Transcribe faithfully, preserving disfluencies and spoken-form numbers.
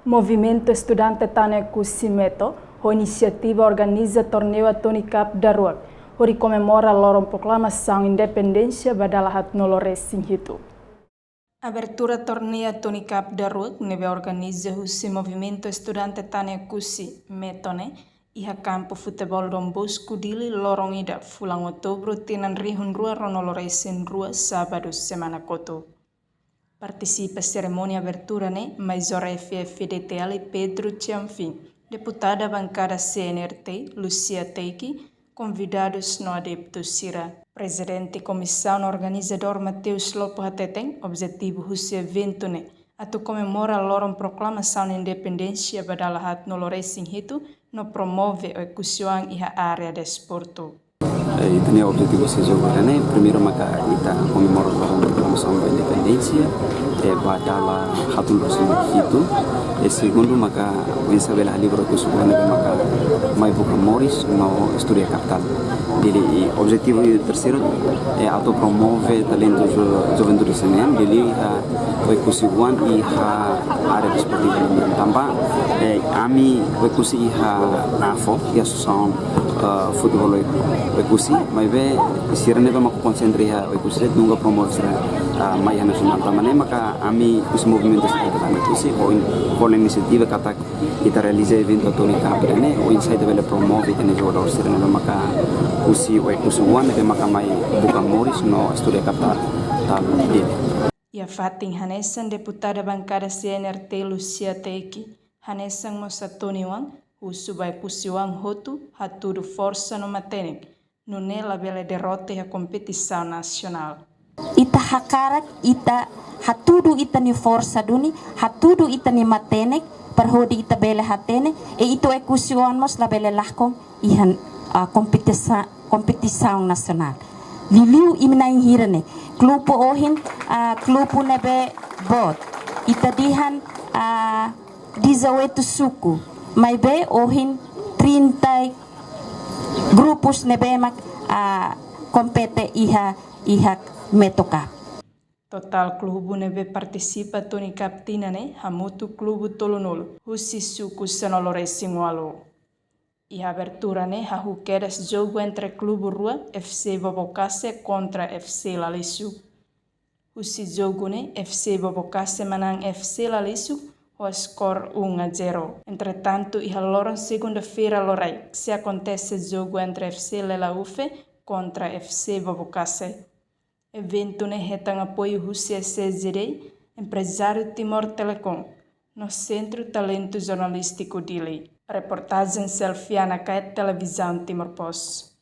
Movimentu Estudante Tan Oekusi, METO, ho inisiativa organiza torneiu Atoni Cup daruak, hodi komemora loron proklamasaun independénsia ba dala haatnulu resin hitu. Abertura torneiu Atoni Cup daruak ne'ebé organiza husi Movimentu Estudante Tan Oekusi, METO ne'e, iha kampu futeból Dom Bosco Dili, loron ida, fulan Outubru, tinan rihun rua ruanulu resin rua, sábadu, semana kotuk. Partisipa serimónia abertura ne'e Major F F D T L Pedro Tianfin, Deputada Bankada C N R T Lucia Teiki, konvidadus no adeptu sira. Prezidente Komisaun Organizadór Mateus Lopo hateten, objetivu husi eventu ne'e atu komemora loron proklamasaun independénsia ba dala haatnulu resin hitu no promove Oekusi-oan iha área desportu. Eh, ita-nia objetivu husi jogu ida-ne'e, primeiru maka ita komemora loron proklamasaun ba independénsia, eh, ba dala haatnulu resin hitu. Eh, segundu maka oinsá bele halibur Oekusi-oan ne'ebé maka mai buka moris no estuda iha kapitál Dili. I objetivu terseiru, eh, atu promove talentu jo-, juventude sira-nian, Dili, ah, Oekusi-oan iha área desportivu nian. Tanba, eh, ami Oekusi iha AFO, iha Asosiasaun, eh, Futeból Oekusi, maibé sira ne'ebé mak konsentra iha Oekusi de'it, nunka promove sira, ah, mai iha nasionál. Tanba ne'e maka ami husi Movimentu Estudante Tan Oekusi, ho in-, ho inisiativa katak ita realiza eventu Atoni Cup ida-ne'e, oinsá ita bele promove ita-nia jogadór sira ne'ebé maka husi Oekusi-oan, ne'ebé maka mai buka moris no estuda iha kapitál Dili. Iha fatin hanesan, Deputada Bankada C N R T Lucia Teiki hanesan mós Atoni-oan husu ba Oekusi-oan hotu hatudu forsa no matenek, nune'e labele derrota iha kompetisaun nasionál. Ita hakarak, ita hatudu ita-nia forsa duni, hatudu ita-nia matenek, para hodi ita bele hatene, i ita Oekusi-oan mós labele lakon iha, ah, kompetisa-, kompetisaun nasionál. Liuliu imi na'in hira ne'e, klubu ohin, ah, klubu ne'ebé boot. Ita dehan, ah, dezoito suku, maibé ohin trinta grupus ne'ebé mak, ah, kompete iha, iha METO Cup. Totál klubu ne'ebé partisipa Atoni Cup tinan ne'e hamutuk klubu tolunulu, husi suku sanulu resin ualu. Iha abertura ne'e hahú kedas jogu entre klubu rua, F C Bobokase kontra F C Lalisuk. Husi jogu ne'e, F C Bobokase manán F C Lalisuk ho skor um a zero. Entretantu, iha loron segunda-feira loraik sei akontese jogu entre F C Lelaufe kontra F C Bobokase. Eventu ne'e hetan apoiu husi S C G D, Emprezáriu Timor Telecom, no Sentru Talentu Jornalístiku Dili. Reportajen Selfiana Kaet, Televizaun Timor Post.